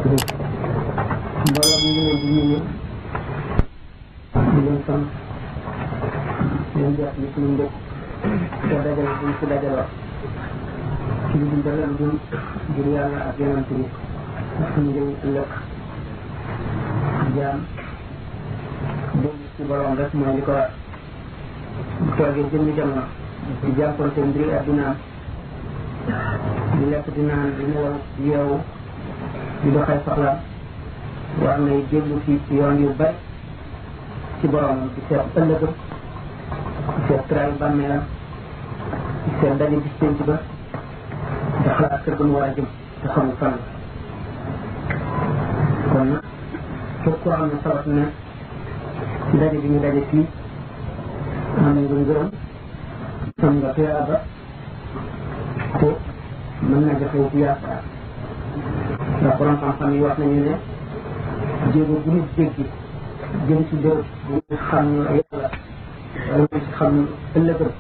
mbooloo mi ngi leen di nuyu di leen sant di leen jot li suñu mbéy te dajale buñ si dajaloo ci li ñu dara lu ngir yàlla ak yonent bi ak suñu njëriñ ëllëg jaam dellu si borom rek mooy li ko war bu toogee jëmmi jamono di jànkonte mbiri addunaam di lekk di naan di nelaw yeewu di doxee soxlaam war nay jéglu ci yoon yu bari ci boromam ci seet ëllëgam ci seet traay bàmmeelam ci seet daje bis penc ba da xalaat kër ga mu war a jëm te xamul fan la kon nag képp koo xam ne sabab ne ci daje bi ñu daje fii am nga ngërëm am nga tuyaaba te mën na joxe ci yaakaar ndax borom xam-xam yi wax nañu ne jéego bu nit jéggi jëm ci bërëb bu xam yàlla wala mu ci xam ëllëgëm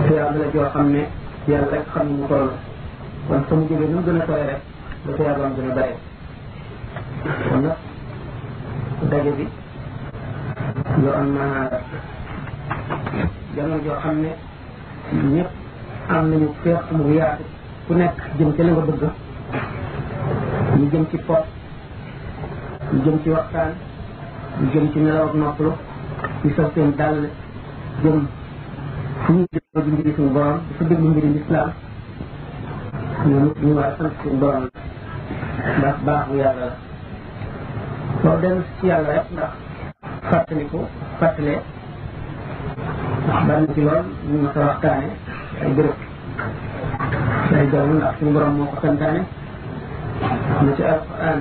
tuyaaba la joo xam ne yàlla rek xam ne mu toll kon fa mu jógee nu mu gën a sore rek ba tuyaabaam gën a bare kon nag daje bi lu am maanaa la jamono joo xam ne ñëpp am nañu feex mu yaatu ku nekk jëm ci la nga bëgg ñu jëm ci pop ñu jëm ci waxtaan ñu jëm ci nelaw ak noppalu ñu sol seen dàll jëm fu ñu déglu di mbiri suñu borom dafa déglu mbiri lislaam ñoom ñu war a sant suñu borom la ndax baaxu yàlla la soo dellu ci yàlla rek ndax fàttaliku fàttalee ndax bari na ci lool ñu ma sa waxtaane ay bërëb ay doom ndax suñu borom moo ko santaane na ci alquran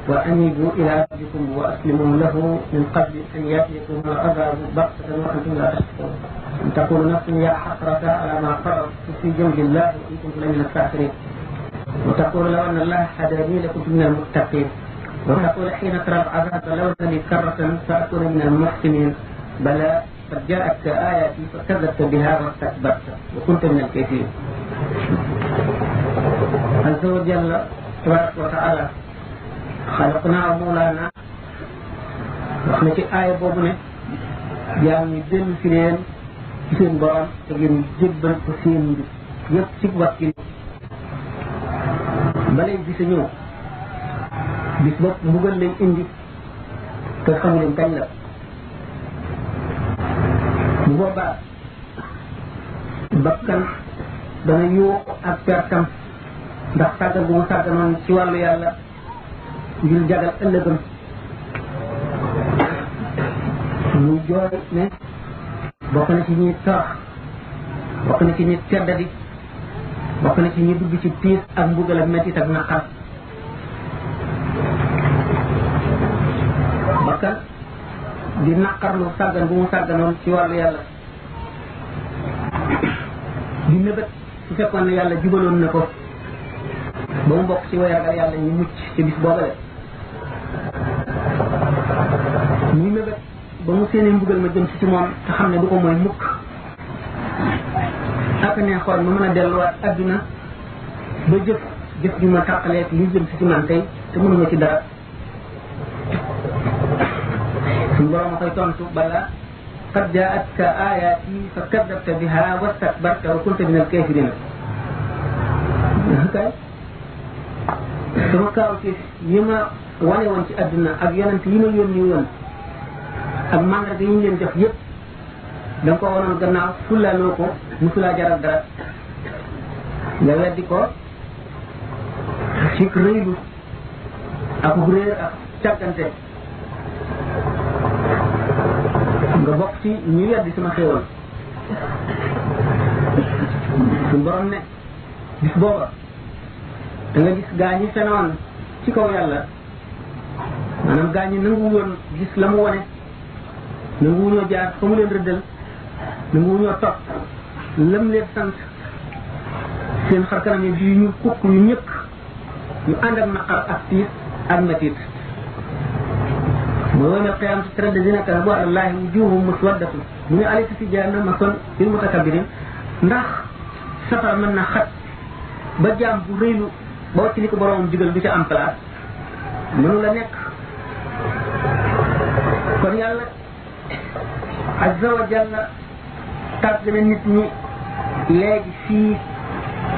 wa anibu ila rabbikum wa aslimu lahu min qabli an yatiyakum al-azabu baghtatan wa antum la tash'urun an taqulu nafsun ya hasrata ala ma farrattu fi jambillah wa in kuntu lamina al-kafirin wa taqulu law anna allaha hadani lakuntu min al-muttaqin wa taqulu hina tara al-azaba law anni karratan fa akuna min al-muhsinin bala قد جاءتك آياتي فكذبت بها واستكبرت وكنت من الكافرين. عز وجل تبارك وتعالى خلقنا مولانا waxna ci aaya boobu ne jaam ñi dellu si leen ci seen borom te ngeen jébbal ko seen mbir yëpp ci wakki balay bisa ñëw bis bopp mbugal leen indi te xamu leen kañ la bu boobaa bakkan dana yuuxu ak pertam ndax sàggal bu mu sàgganoon ci wàllu yàlla ngir jagal ëllëgam ñu jooy ne bokk na ci ñi torox bokk na ci ñi teddadi bokk na ci ñi dugg ci tiis ak mbugal ak mettit ak naqar bakkan di naqarlu sàggan bu mu sàgganoon ci wàllu yàlla di nëbët su fekkoon ne yàlla jubaloon na ko ba mu bokk ci wayargal yàlla ñu mucc ci bis boobale muy nëbët ba mu séenee mbugal ma jëm si ci moom te xam ne du ko mooy mukk ak ne xool ma mën a delluwaat adduna ba jëf ju ma tàqaleeg li jëm si ci man tey te mënuma ci dara suñu borom a koy tontu bala qad jaatka ayati fa kadabta biha wastakbarta wa kunta min al-kafirin kay sama kaaw ci yi ma wane woon ci àdduna ak yonent yi ma yónni woon ak mandarga yi ñu leen jox yëpp da nga ko wanoon gannaaw fullaloo ko musulaa jaral dara nga weddi ko ci rëylu ak réer ak càggante nga bokk ci ñu weddi sama xéewal suñu borom ne bis booba da nga gis gaa ñi fenoon ci kaw yàlla maanaam gaa ñi nangu woon gis la mu wone nangu wuñoo jaar fa mu leen rëddal nangu wuñoo topp lam leen sant seen xarkanam yi bii ñu kukk yu ñëkk ñu ànd ak naqar ak tiit ak metit mooy yawmal qiyaamati tara llaziina kafaru ala llaahi wujuuhuhum muswaddatun mu ne alaysa fi jahannama mathwan lil mutakabbirin ndax safara mën na xat ba jaam bu rëylu ba wacc li ko boroomam digal du ca am place mënu la nekk kon yàlla azza wa jalla tàgg na nit ñi léegi fii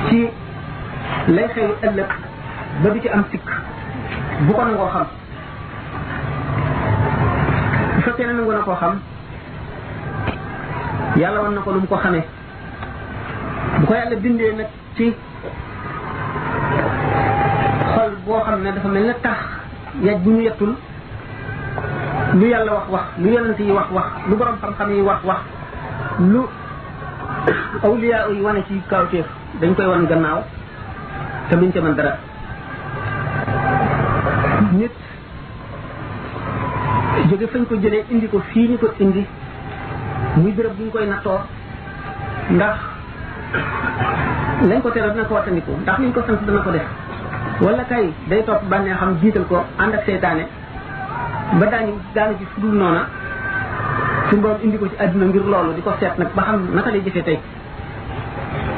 ci lay xew ëllëg ba du ci am sikk bu ko nangoo xam bu fekkee ne nangu na koo xam yàlla wan na ko lu mu ko xamee bu ko yàlla bindee nag ci xol boo xam ne dafa mel ne tax yaj bu ñu yettul lu yàlla wax lu yonent yi wax lu borom xam-xam yi wax lu awliya yi wane ci kawteef dañ koy wan gannaaw te duñ ca mën dara nit jóge fañ ko jëlee indi ko fii ñu ko indi muy béréb bu ñu koy nattoo ndax lañ ko tere dina ko wattandiku ndax liñ ko sant dana ko def wala kay day topp bànnee xam jiital ko ànd ak seytaane ba daanu ci fudul noona suñu borom indi ko ci àdduna ngir loolu di ko seet nag ba xam naka lay jëfee tey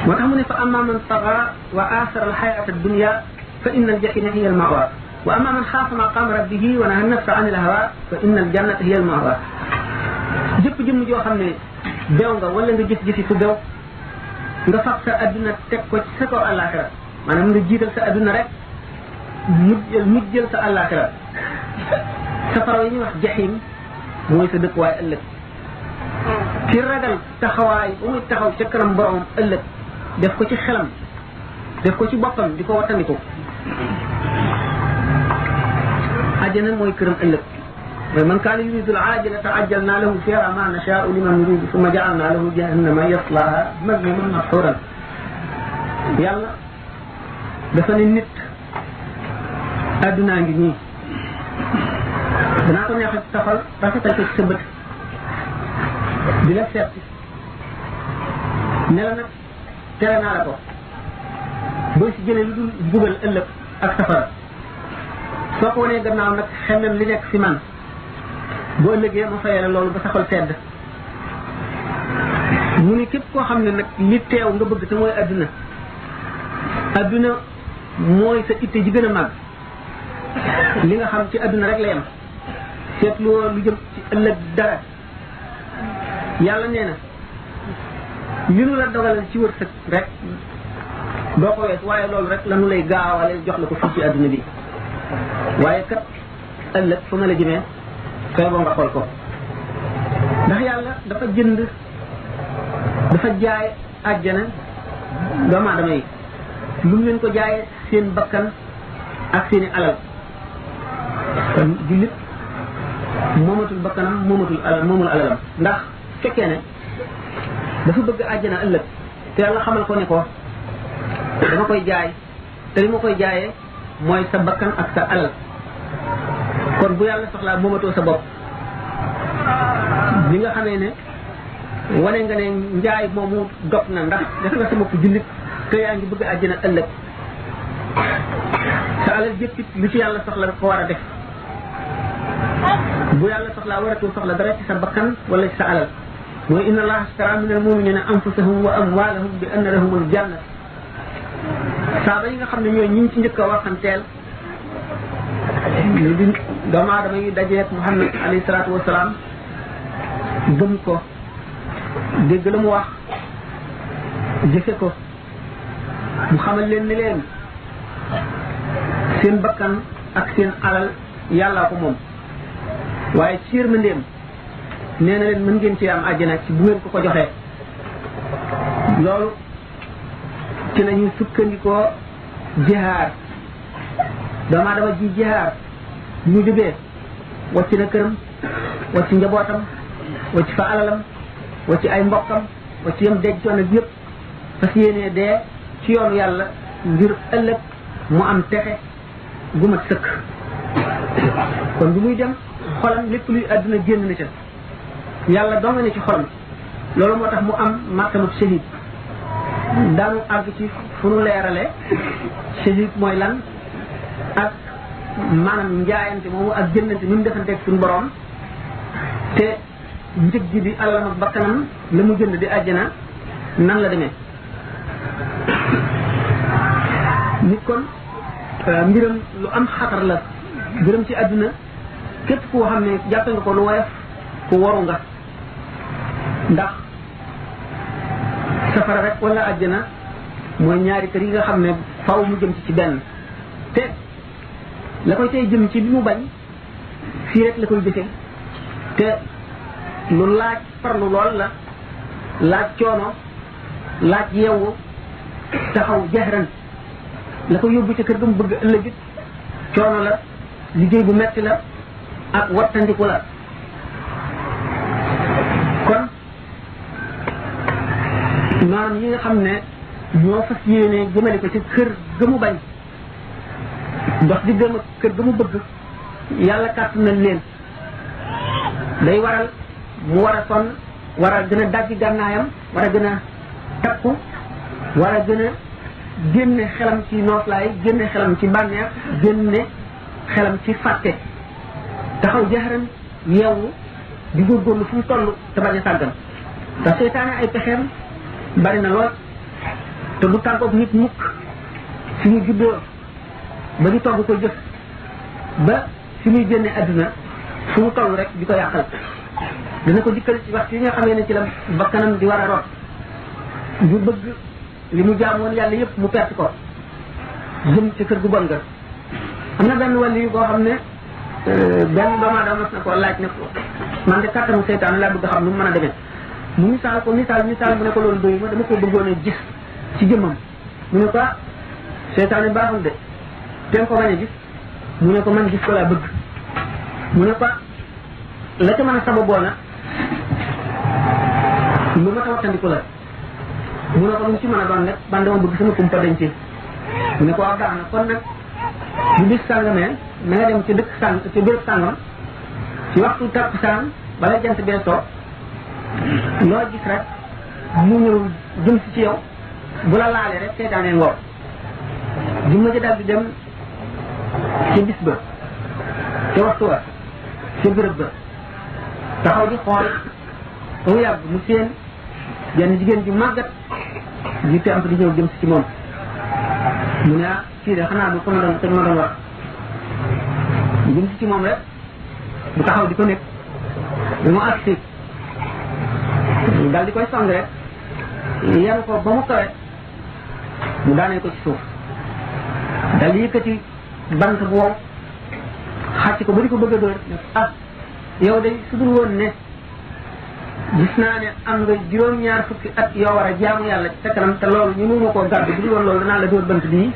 moo tax mu ne fa amma man taxa wa aasara alxayata addunia fa inna aljahima hiya almawa wa amma man xaafa maqaama rabbihi wa naha nafsa an ilhawa fa inna aljannata hiya almawa jëpp jëmm joo xam ne bew nga wala nga jëf-jëfi ku bew nga fab sa adduna teg ko ci sa kaw àllaaxira maanaam nga jiital sa adduna rek mujjël sa àllaaxira safara yi ñuy wax jaxim mooy sa dëkkuwaay ëllëg ki ragal taxawaay ba muy taxaw ca kanam boromam ëllëg def ko ci xelam def ko ci boppam di ko wattandiku àjjana mooy këram ëllëg mooy man kaana yuridu al-aajilata ajjalnaa lahu fiihaa maa nashaa'u liman nuriidu summa ja'alnaa lahu jahannama yaslaahaa madmuuman madhuuran yàlla dafa ne nit addunaa ngi nii danaa ko neexal ci sa xol rafetal ko ci sa bët di la seet ne la nag tere naa la ko booy si jëlee lu dul bugal ëllëg ak safara soo ko wanee gannaaw nag xemem li nekk fi man boo ëllëgee ma fayee la loolu ba sa xol sedd mu ni képp koo xam ne nag li teew nga bëgg te mooy adduna mooy sa itte ji gën a màgg li nga xam ci adduna rek la yem seetloo lu jëm ci ëllëg dara yàlla nee na li nu la dogalal ci wërsëg rek doo ko wees waaye loolu rek la nu lay gaawale jox la ko fii ci adduna bi waaye kat ëllëg fa ma la jëmee koy boo nga xool ko ndax yàlla dafa jaay àjjana doomu aadama yi lu mu leen ko jaayee seen bakkan ak seeni alal kon jullit moomatul bakkanam moomul alalam ndax fekkee ne dafa bëgg àjjana ëllëg te yàlla xamal ko ne ko dama koy jaay te li ma koy jaayee mooy sa bakkan ak sa alal kon bu yàlla soxlaa moomatoo sa bopp li nga xamee ne wane nga ne njaay moomu dog na ndax def nga sa bopp jullit te yaa ngi bëgg àjjana ëllëg sa alal jëppit lu ci yàlla soxla ko war a def bu yàlla soxlaa waratul soxla dara ci sa bakkan wala ci sa alal mooy inna allaha ashtara min al-mu'minina anfusahum wa amwalahum bi anna lahumul janna saaba yi nga xam ne ñooy ñi ci njëkk a waxanteel ñu di doomu aadama yi dajeek Muhammad alayhi salaatu wasalaam gëm ko dégg la mu wax jëfe ko mu xamal leen ni leen seen bakkan ak seen alal yàllaa ko moom waaye ci yërmandeem nee na leen mën ngeen ci am àjjana ci bu ngeen ko joxee loolu ci la ñuy sukkandikoo jihaar doomu aadama ji jihaar ñu jógee wacc na këram wacc njabootam wacc fa alalam wacc ay mbokkam wacc yam dencoon ak yëpp fas yéenee dee ci yoonu yàlla ngir ëllëg mu am texe gu mat sëkk kon bu muy dem xolam lépp luy àdduna génn na ca yàlla dong ne ci xolam loolu moo tax mu am martabatu shahid daanu àgg ci fu nu leerale shahid mooy lan ak maanaam njaayante moomu ak jëndante ni mu defanteeg suñu borom te njëg gi di alalam ak bakkanam la mu jënd di àjjana nan la demee nit kon mbiram lu am xatar la mbiram ci àdduna képp koo xam ne jàppe nga ko lu woyof ku waru nga ndax safara rek wala àjjana mooy ñaari kër yi nga xam ne faw mu jëm ci benn te la koy tey jëm ci bi mu bañ fii rek la koy jëfe te lu laaj farlu lool la laaj coono laaj yeewu taxaw jaxran la ko yóbbu ci kër ga mu bëgg ëllëgit coono la liggéey bu metti la ak wattandiku la kon maanaam yi nga xam ne ñoo fas yéene jëmale ko ci kër ga mu bañ dox di gëm ak kër ga mu bëgg yàlla kàtt na leen day waral mu war a sonn war a gën a dajji gànnaayam war a gën a takku war a gën a génne xelam ci nooflaay génne xelam ci bànneex génne xelam ci fàtte taxaw jaxaran yeewu di góorgóorlu fu mu toll te bañ a sàggan ndax seytaane ay pexeem bari na lool te du tàggoog nit mukk fi mu juddoo ba ñu togg ko jëf ba fi muy génne àdduna fu mu toll rek di ko yàqal dana ko dikkal ci waxtu yi nga xamee ne ci la bakkanam di war a root du bëgg li mu jaamoon yàlla yëpp mu perte ko jëm ci kër gu bon ga am na benn wàll yu boo xam ne benn doomu aadama mas na ko laaj ne ko man de kàttanu seytaan laa bëgg xam nu mu mën a demee mu misaal ko misaal mu ne ko loolu doyu ma dama ko bëggoon a gis ci jëmmam mu ne ko seytaan baaxul de te ko bañ a gis mu ne ko man gis ko laa bëgg mu ne ko la ca mën a sababoo na lu ma tawattandiku la mu ne ko lu mu ci mën a doon rek man dama bëgg sama kumpa dañ ci mu ne ko waaw baax na kon nag bu bis sàngamee na nga dem ci dëkk sàng ci béréb sàngam ci waxtu takkusaan bala jant bee soo loo gis rek mu ñëw jëm si ci yow bu la laalee rek seytaane ngoor jumma ji dal di dem ci bis ba ci waxtu wa ci béréb ba taxaw di xool ba mu yàgg mu seen jenn jigéen ju màggat ji te am di ñëw jëm si ci moom mu ne kii de xanaa du ko ma doon wax jëm si ci moom rek bu taxaw di ko nekk da mu agsi dal di koy song rek yaru ko ba mu kawe mu daanee ko ci suuf dal di yëkkati bant bu wow xàcc ko ba di ko bëgg a dóor yow de su dul woon ne gis naa ne am nga juróom-ñaar fukki at yoo war a jaamu yàlla ci sa kanam te loolu ñu mënuma koo gàddu bu dul woon loolu danaa la dóor bant bii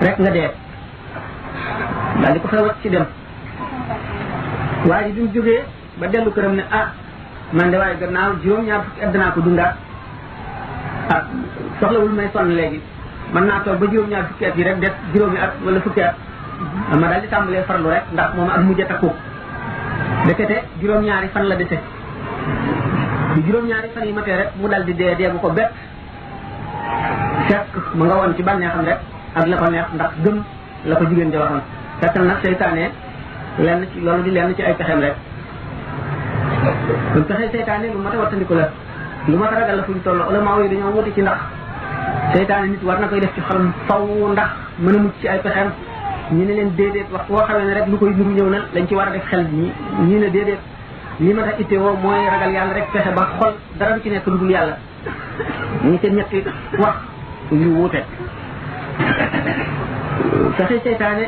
rek nga dee daal di ko fay wacc ci dem waaye bi mu jógee ba dellu këram ne man de waaye gannaaw juróom-ñaar fukki at danaa ko dundaat soxlawul may sonn léegi mën naa toog ba juróom-ñaar fukki at yi rek des juróomi at wala fukki at ma daal di tàmbalee farlu rek ndax moom ak mujj a takku dekete juróom-ñaari fan la dese bi juróom-ñaari fan yi matee rek mu dal di dee bu ko bett fekk mu nga woon ci bànneexam rek ak la ko neex ndax gëm la ko jigéen ja waxoon fekkal nag seytaane lenn ci loolu di lenn ci ay pexeem rek kon pexe seytaane lu mat a wattandiku la lu mat a ragal la fu ñu toll ulama yi dañoo wuti ci ndax seytaane nit war na koy def ci xolam faw ndax mën a mucc ci ay pexeem ñi ne leen déedéet wax boo xamee ne rek lu koy nuru ñëw na lañ ci war a def xel ñi ne déedéet li ma tax itte woo mooy ragal yàlla rek fexe ba xol dara du ci nekk lu dul yàlla ñi seen ñetti wax yu wuute fexe seytaane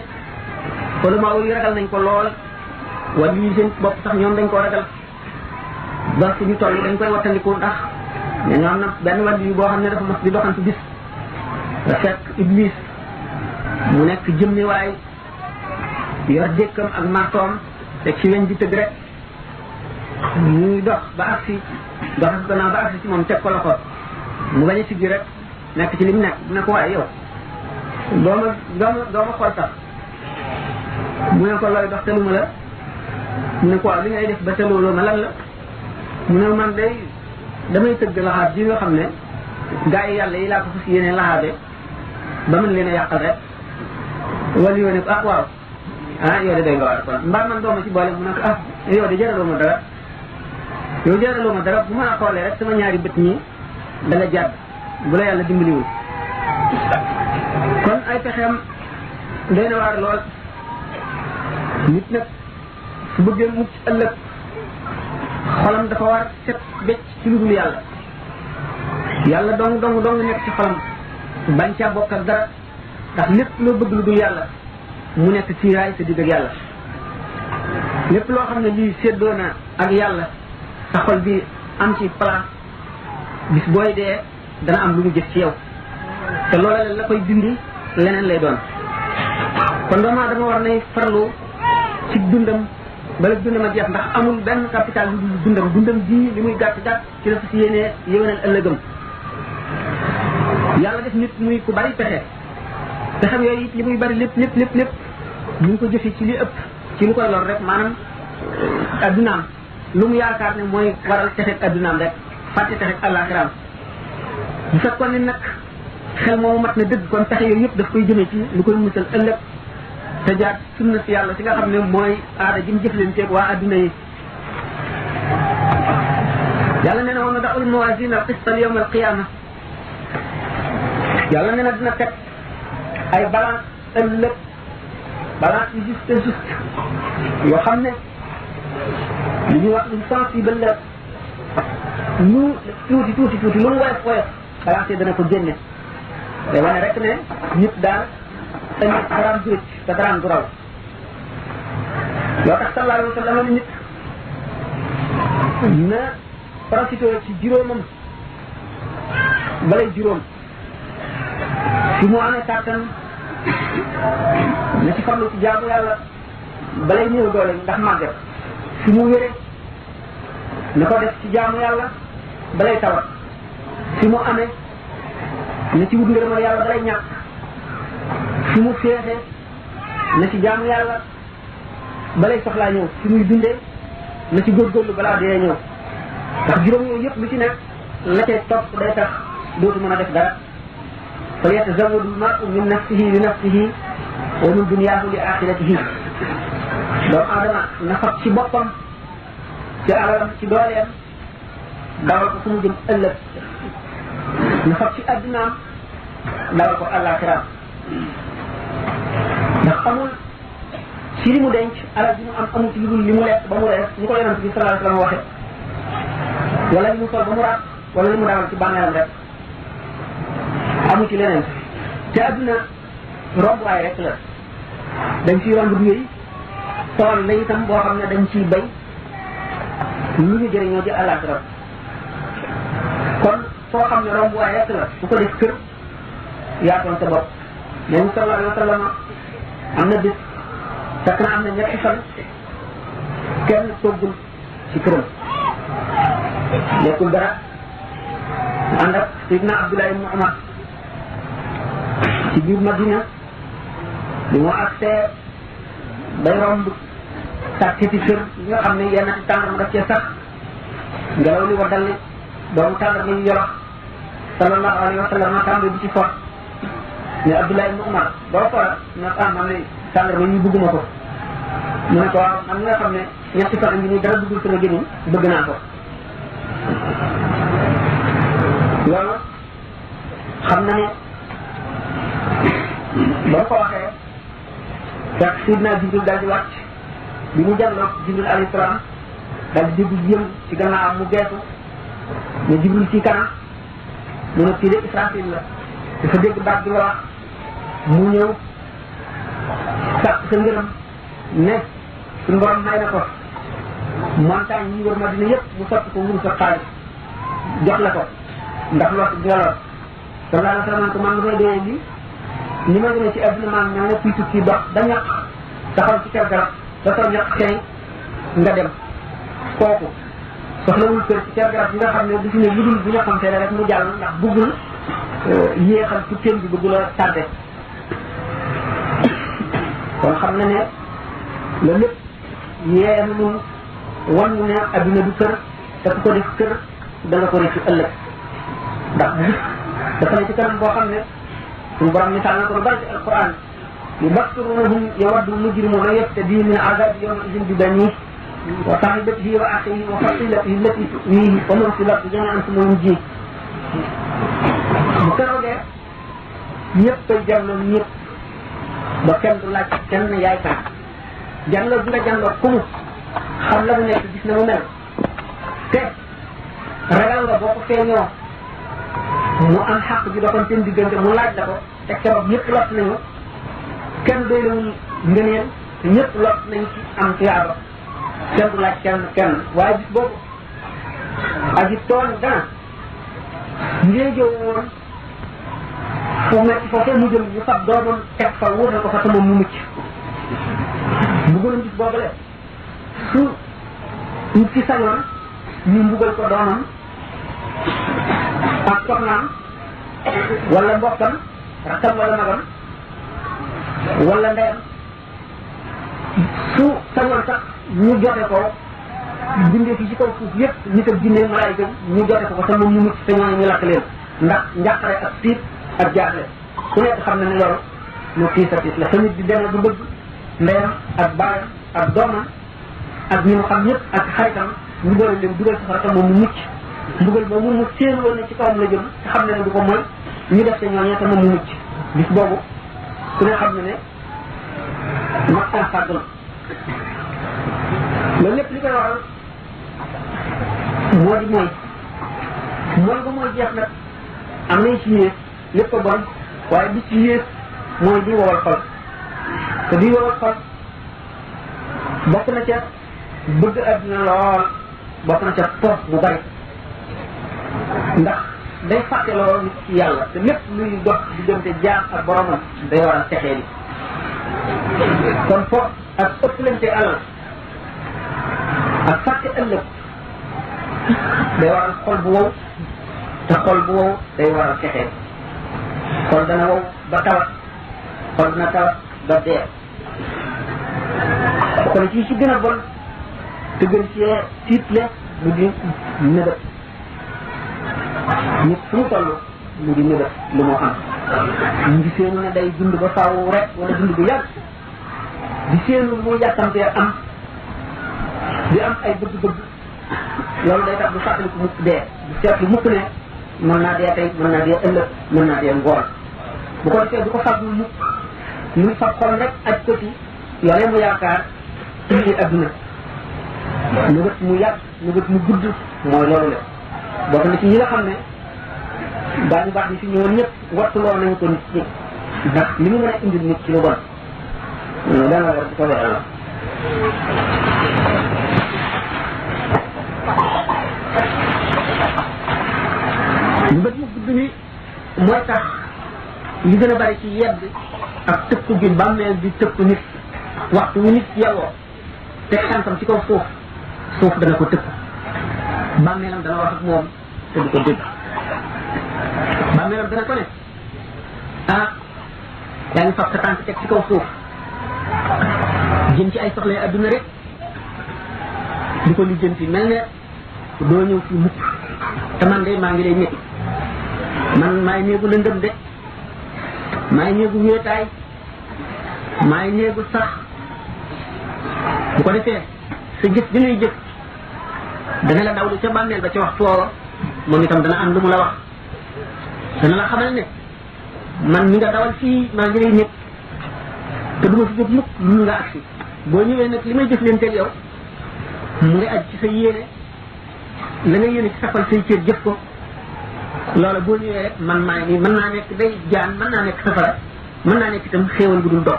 ulama yi ragal nañ ko lool wala yi seen bopp sax ñoom dañ ko ragal ba fu ñu toll dañ koy wattandiku ndax ñoo am na benn wàll yu boo xam ne dafa mas di doxantu bis da fekk iblis mu nekk jëmmi waay yor dékkam ak martoom te ci weñ di tëgg rek ñuy dox ba agsi dox gannaaw ba agsi ci moom teg ko loxo mu bañ a siggi rek nekk ci li mu nekk bu ne ko waaye yow doo ma xool sax mu ne ko looy dox teluma la mu ne ko waaw li ngay def ba telooloo ma lan la mu ne man day damay tëgg laxaat ji nga xam ne gaa yi yàlla yi laa ko fas yéene laxaabe ba mën leen a yàqal rek wala yoo ne ko waaw yow de day nga war kon mbaa man dooma ci boole mu ne ko yow de jaraloo ma dara yow jaraloo ma dara bu ma la xoolee rek sama ñaari bët ñi da nga jàdd bu la yàlla dimbaliwul kon ay pexeem doy na waar lool nit nag su bëggee mucc ëllëg xolam dafa war set becc ci lu dul yàlla yàlla dong nekk ci xolam bañ caa bokk ak dara ndax lépp loo bëgg lu dul yàlla mu nekk ci raay sa digg ak yàlla lépp loo xam ne lii séddoo na ak yàlla sa xol bi am ci place bis booy dee dana am lu mu jëf ci yow te loola la koy dindi leneen lay doon kon doomu aadama war nay farlu ci dundam bala dundam a jeex ndax amul benn capital lu dul dundam ji li muy gàtt gàtt ci la si yéenee yéwénal ëllëgam yàlla def nit muy ku bari pexe te xam yooyu it li muy bari lépp ñu ngi ko jëfe ci li ëpp ci lu koy lor rek maanaam addunaam lu mu yaakaar ne mooy waral texeeg addunaam rek fàtte texeeg àllaaxiraam bu fekkoon ne nag xel moomu mat na dëgg kon pexe yooyu yëpp daf koy jëmee ci lu koy musal ëllëg te jaar sunna si yàlla si nga xam ne mooy aada ji mu jëflanteeg waa adduna yi yàlla nee na woon na da'ul mawaazina al-qista yawma al-qiyaama yàlla nee na dina teg ay balance ëllëg balance yu juste yoo xam ne li ñuy wax lu sensible la lu tuuti lu mu woyof balance yi dana ko génne te wane rek ne nit daal tamit daraam du rëcc te daraam du raw loo tax sallallahu alayhi wa sallam nit na profité ci juróomam balay juróom fi mu amee kàttan na ci farlu ci jaamu yàlla balay néew doole ndax màgget fi mu wéree na ko def ci jaamu yàlla balay tawat fi mu amee na ci wut ngërëmal yàlla balay ñàkk fi mu féexee na ci jaamu yàlla balay soxlaa ñëw fi muy dundee na ci góorgóorlu balaa dee ñëw ndax juróom yooyu yëpp lu ci nekk la cay topp day tax dootu mën a def dara fa yatazawwadu l-mar'u min nafsihi li nafsihi wa min dunyaahu li axiratihi doomu aadama na fab ci boppam ci alalam ci dooleem dawal ko fu mu jëm ëllëg na fab ci addunaam dawal ko àllaaxiraam ndax amul ci li mu denc alal bi mu am amul ci li mu lekk ba mu rees ñu ko yonent bi sallallahu alayhi wa sallam waxe wala li mu sol ba mu raat wala li mu dawal ci bànneelam rek amu ci leneen te adduna rombuwaay rek la dañ ciy romb du yooyu tool la itam boo xam ne dañ ciy bay lu ñu jëriñoo ci àllaaxira kon foo xam ne rombuwaay rek la bu ko def kër yaatoon sa bopp nabi sallallahu alayhi wa sallam am na bis fekk na am na ñetti fan kenn toggul ci këram lekkul dara ànd ak Sidna Abdullah ibn Umar ci biir Madina bi mu agsee bay romb sàkkiti kër yi nga xam ne yenn ci tàngaram daf cee sax ngelaw li waddal doomu tàngar yi yorox sallallahu alayhi wa sallam tàmbali bi ci fort ne Abdullah ibn Umar doo fora na man ne tàngar ñu bëgguma ko mu ne ko waaw man nga xam ne ñetti fan ngi nii dara duggul sama gémmiñ bëgg naa ko loolu xam na ne ba ko waxee fekk Sidna Jibril daal di wàcc bi mu jàlloog Jibril alayhi salaam daal di dégg jëm ci gannaaw mu geesu ne Jibril ci kanam mu ne kii de Israfil la dafa dégg baat bi nga wax mu ñëw sàkk sa ngërëm ne suñu borom may na ko montagne yi wër Madina yëpp mu sotti ko wuru sa xaalis jox la ko ndax lot bi nga lor sallallahu alayhi wa sallam ko man dafay dee lii ni ma gënee ci adduna maa ngi ne kuy tukki dox da ñaq taxaw ci kër garab ba soo ñaq xëy nga dem kooku soxlawul kër ci kër garab bi nga xam ne du fi ne lu dul bu ñaqam teel rek mu jàll ndax bëggul yéexal tukkeem bi bëggul a tardé kon xam na ne loolu lépp yee nun wan ne adduna du kër te ku ko def kër da nga ko réccu ëllëg ndax dafa ne ci kanam boo xam ne suñu borom misaal na ko lu bari ci alquran yubassirunahum yawaddu mujrimu la yaftadi min azabi yawma idin bi banihi wa sahibatihi wa akhihi wa fasilatihi allati tuwihi wa man fil ardi jami'an thumma yunjihi bu keroogee ñëpp ay jarloon ñëpp ba kenn du laaj kenn yaay kan janloo bi nga janloo ku mu xam la mu nekk gis na mu mel te ragal nga boo ko feeñoo mu am xàq bi doxoon seen diggante mu laaj la ko te keroog ñëpp lot nañu kenn doylewul ngëneel te ñëpp lot nañ ci am tuyaaba kenn du laaj kenn waaye bis boobu aji tooñ dana ngéejoo woon fu metti foofee mu jëm ñu fab doomam teg fa wóotal ko fa te moom mu mucc mbugalum bis boobule su nit ci sañoon ñu mbugal ko doomam ak soxnaam wala mbokkam rakkam wala magam wala ndeyam su sañoon sax ñu jote ko bindee fi ci kaw suuf yëpp nit ak jinne malaayika ñu jote ko te moom ñu mucc te ñooñu ñu lakk leen ndax njàqare ak tiit ak jaaxle ku nekk xam na ne loolu lu tiis a tiis la te nit di demee du bëgg ndeyam ak baayam ak doomam ak ñi mu xam ñëpp ak xaritam ñu boole leen dugal safara te moom mu mucc mbugal boobu mu séen woon ne ci kawam la jëm te xam ne du ko mooy ñu def te ñooñee te moom mu mucc bis boobu ku ne xam ne ne maxtaan fàgg la loolu lépp li koy waral moo di mooy ba mooy jeex nag am nañ ci yées lépp a bon waaye bi ci yées mooy di wowal xol te di wowal xol bokk na ca bëgg àdduna lool bokk na ca toog bu bari ndax day fàtte lool nit ci yàlla te lépp luy dox diggante jaam ak boromam day waral texee li kon foofu ak ëpplante alal ak fàtte ëllëg day waral xol bu wow te xol bu wow day waral texee xol dana wow ba tawat xol dana tawat ba dee kon ci gën a bon te gën ci tiitle mu di nëbët nit fu mu toll mu di nëbët lu mu am ñu ngi seenu ne day dund ba faaw rek wala dund bu yàgg di seenu mu yàkkamtee am di am ay bëgg-bëgg loolu day tax du fàttali ko mukk dee du seetlu mukk ne mën naa dee tey mën naa dee ëllëg mën naa dee ngoon bu ko defee du ko fàggul mukk muy fab xol rek aj ko ci loolee mu yaakaar ci biir adduna nëbët mu yàgg nëbët mu gudd mooy loolu la bokk na ci ñi nga xam ne daañu baax ni fi ñëwoon ñëpp wattuloo nañ ko nit ñi ndax li mu mën a indil nit ci lu bon dana war di ko weeral nëbët mu gudd ni mooy tax li gën a bari ci yedd ak tëkku bi bàmmeel di tëkku nit waxtu wu nit yelloo te xantam ci kaw suuf dana ko tëkku bàmmeelam dana wax ak moom te du ko dégg bàmmeelam dana ko ne ah yaa ngi fab sa tànk teg ci kaw suuf jëm ci ay soxla adduna rek di ko lijjanti mel ne doo ñëw fi mukk te man de maa ngi lay nekk man maay néegu lëndëm de maay néegu wéetaay maay néegu sax bu ko defee sa jëf bi ngay jëf dana la dawlu ca bàmmeel ba ca waxtu woowa moom itam dana am lu mu la wax dana la xamal ne man mi nga dawal fii maa ngi lay nekk te du ma fi jóg mukk lu nga agsi boo ñëwee nag li may jëf leen teel yow mu ngi aj ci sa yéene la nga yéene ci sa xol say cër jëf ko loola boo ñëwee rek man maa ngi mën naa nekk day jaan mën naa nekk safara mën naa nekk itam xéewal gu dul dog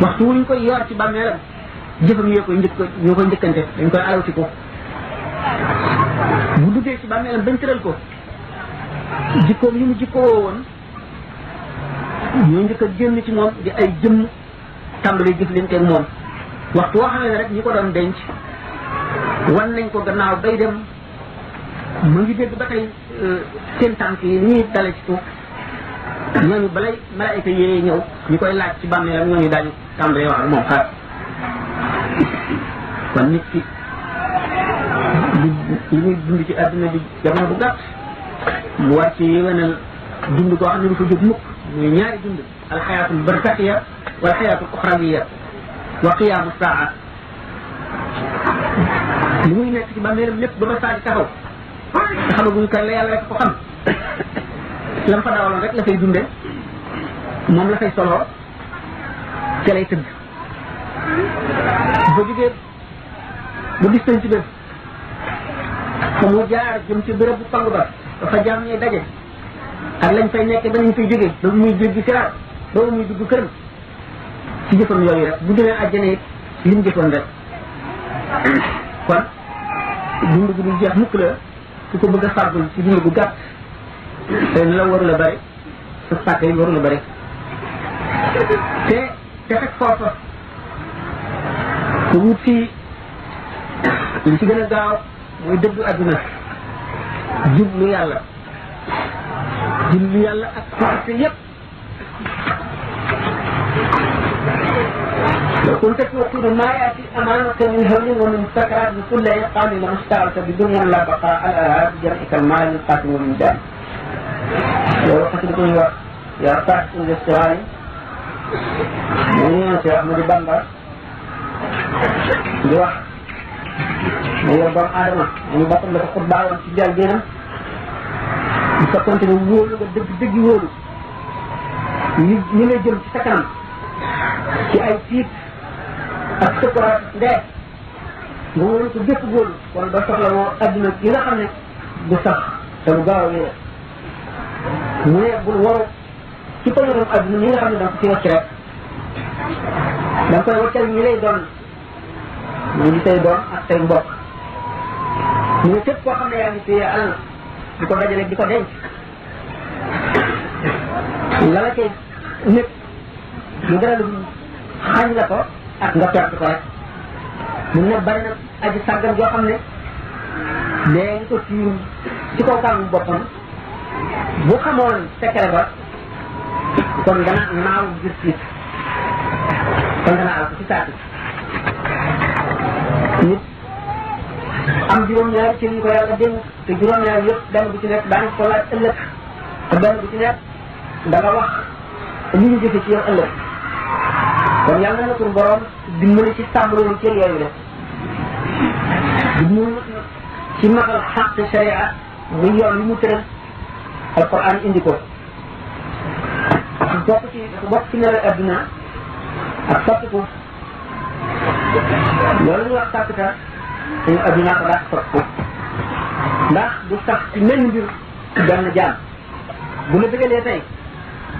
waxtu wuñ koy yor ci bàmmeelam jëfam ñoo koy njëkkante dañ koy alawti ko bu duggee ci bàmmeelam bañ tëral ko jikkoom yi mu jikkoo woon ñoo njëkk a génn ci moom di ay jëmm tàmbali jëflanteeg moom waxtu woo xamee ne rek ñi ko doon denc wan nañ ko gannaaw bay dem mu ngi dégg ba tey seen tànk yi ñuy dale ci suuf ñooñu balay malaayika yee ñëw ñu koy laaj ci bàmmeelam ñooñu daañu tàmbalee wax ak moom xaar kon nit ki li muy dund ci àdduna bi jamono bu gàtt mu war ci yéwénal dund koo xam ne du fa jóg mukk muy ñaari dund alxayaatul barzaxiya wal xayaatul uxrawiya wa qiyaamu saa li muy nekk ci bàmmeelam lépp ba ba saa di taxaw te xamaguñ kan la yàlla rek ko xam lam fa dawaloon rek la fay dunde moom la fay soloo ca lay tëdd bu jógee ba gis nañ ci bés fa mu jaar jëm ci béréb bu pang ba dafa jaam ñuy daje ak lañ fay nekk ba nañ fay jógee ba muy jéggi siraat ba muy dugg këram ci jëfam yooyu rek bu demee àjjana it lim jëfoon rek kon dund gu dul jeex mukk la ku ko bëgg a fàggul ci dund gu gàtt te la waru la bari sa sàkk yi waru la bari te fekk foofa ku wut fii li ci gën a gaaw mooy dëddu àdduna jublu yàlla ak xaarte yépp لو كنت توقن ما ياتي امامك من هول ومن سكرات بكل يقام لما اشتغلت بدنيا لا بقاء على بجمعك المال القاتم من دام. لو قصدكم يا طاعت الاستغالي من يا احمد بامبا di wax ne yow doomu aadama ñu boppam dafa ko baawoon ci jàll génam bu fekkonte ne wóolu nga dëgg wóolu ñi lay jëm ci sa kanam ci ay tiit ak sukuraat ndee nga wóolu ko gépp wóolu kon doo soxla woo adduna yi nga xam ne du sax te lu gaaw a wéer mu ne bul waru ci pañorom adduna ñi nga xam ne da nga ko ci wacc rek da nga koy waccal ñi lay doon mu ngi say doom ak say mbokk ñu ne képp koo xam ne yaa ngi téye alal di ko dajale di ko denc la la cay nekk lu dara lu xañ la ko ak nga perte ko rek mu ne bari na aji sàggan joo xam ne dee ngi ko tiim ci kaw kàngu boppam bu xamoon secret ba kon dana naaw gis kon dana aw ko ci saati nit am juróom-ñaari ci li ko yàlla dénk te juróom-ñaari yëpp benn bu ci nekk daañu ko laaj ëllëg te benn bu ci nekk da nga wax li ñu jëfe ci yow ëllëg kon yàlla na suñu borom dimbali ci sàmm loolu cër yooyu la dimbali ci magal xaq sharia muy yoon li mu tëral alquran indi ko bokk ci nelaw adduna ak soppiku loolu ñu wax sàkkta suñu adduna ko daal soppiku ndax du sax ci mel mbir ci benn jaam bu la bëggalee tey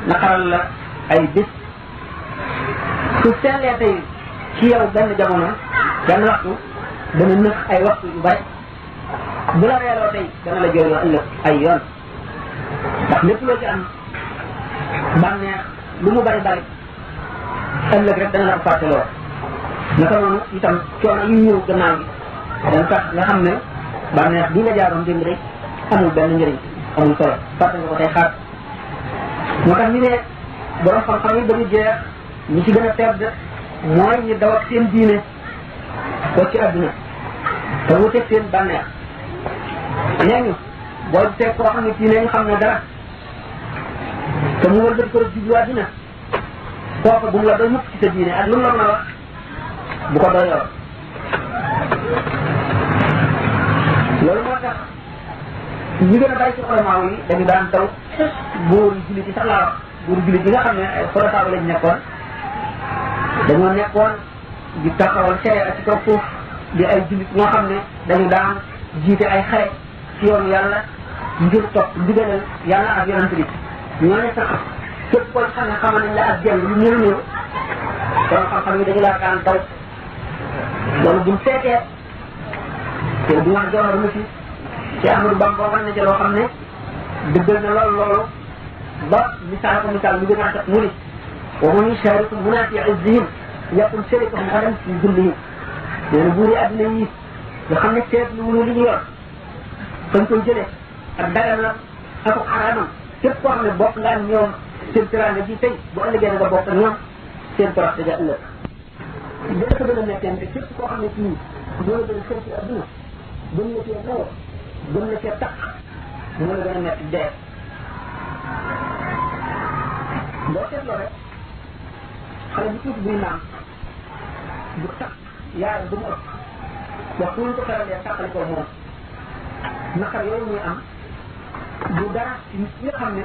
naqaral la ay bés su seetlee tey ci yow benn jamono benn waxtu dana nëx ay waxtu yu bari bu la reeloo tey dana la jooyloo ëllëg ay yoon ndax lépp loo ci am bànneex lu mu bari bari ëllëg rek dana la ko fàtteloo naka noonu itam coono yu ñëw gannaaw gi dañ tax nga xam ne bànneex bi nga jaaroon démb rek amul benn njëriñ amul solo fàtte nga ko tey xaar moo tax ñu ne borom xam-xam yi dañu jeex ñi ci gën a tedd mooy ñi daw ak seen diine ko ci àdduna te wuteeg seen bànneex nee ñu boo gisee koo xam ne kii ne ñu xam ne dara te mu wëlbati ko rek jublu àdduna kooku bu mu la doy mukk ci sa diine ak lu mu la mën a wax bu ko doyoo loolu moo tax ñi gën a bari ci xolamaaw yi dañu daan taw buur jullit yi sax laa wax buur jullit yi nga xam ne ay xolotaaw lañ nekkoon dañoo nekkoon di taxawal sharia ci kaw foofu di ay jullit ñoo xam ne dañu daan jiite ay xare ci yoonu yàlla ngir topp ndigalal yàlla ak yonent bi ñoo ne sax képp koo xam ne xamal nañ la ak jël lu ñëw ñëw kon xam-xam yi dañu laa daan taw loolu buñ seetee te bu wax jawar mu ci Ahmadou Bamba war na ca loo xam ne dëggal na loolu ba misaal ko misaal lu gën a tax mu ni wa man yushariku munafi izzihim yakun sharikahum xadan fi dullihim nee na buuri adduna yi nga xam ne seet lu wunu li ñu yor fañ koy jëlee ak daganam ak xaraamam képp koo xam ne bokk nga ak ñoom seen teraanga ji tey bu ëllëgee nga bokk ak ñoom seen torox daja ëllëg dina ko gën a nekkente képp koo xam ne kii doo la gën a xër ci adduna gën la cee naw gën la cee tax moo la gën a nekk dee boo seetloo rek xale bu tuuti buy naan bu tax yaayam du mu ëpp wax fu ñu ko xeralee tàqali ko moom naqar yooyu muy am du dara ci nit ñi nga xam ne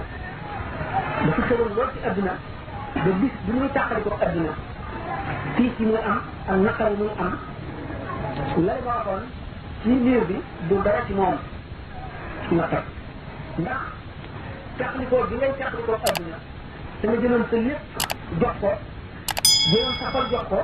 dafa xëroon lool ci adduna ba bis bu muy tàqali ko adduna tiis yi muy am ak naqar yi muy am lay ma waxoon ci liir bi du dara ci moom naqar ndax taxlikoo bi ngay taxlikoo adduna te nga jëloon sa lépp jox ko jëloon sa xol jox ko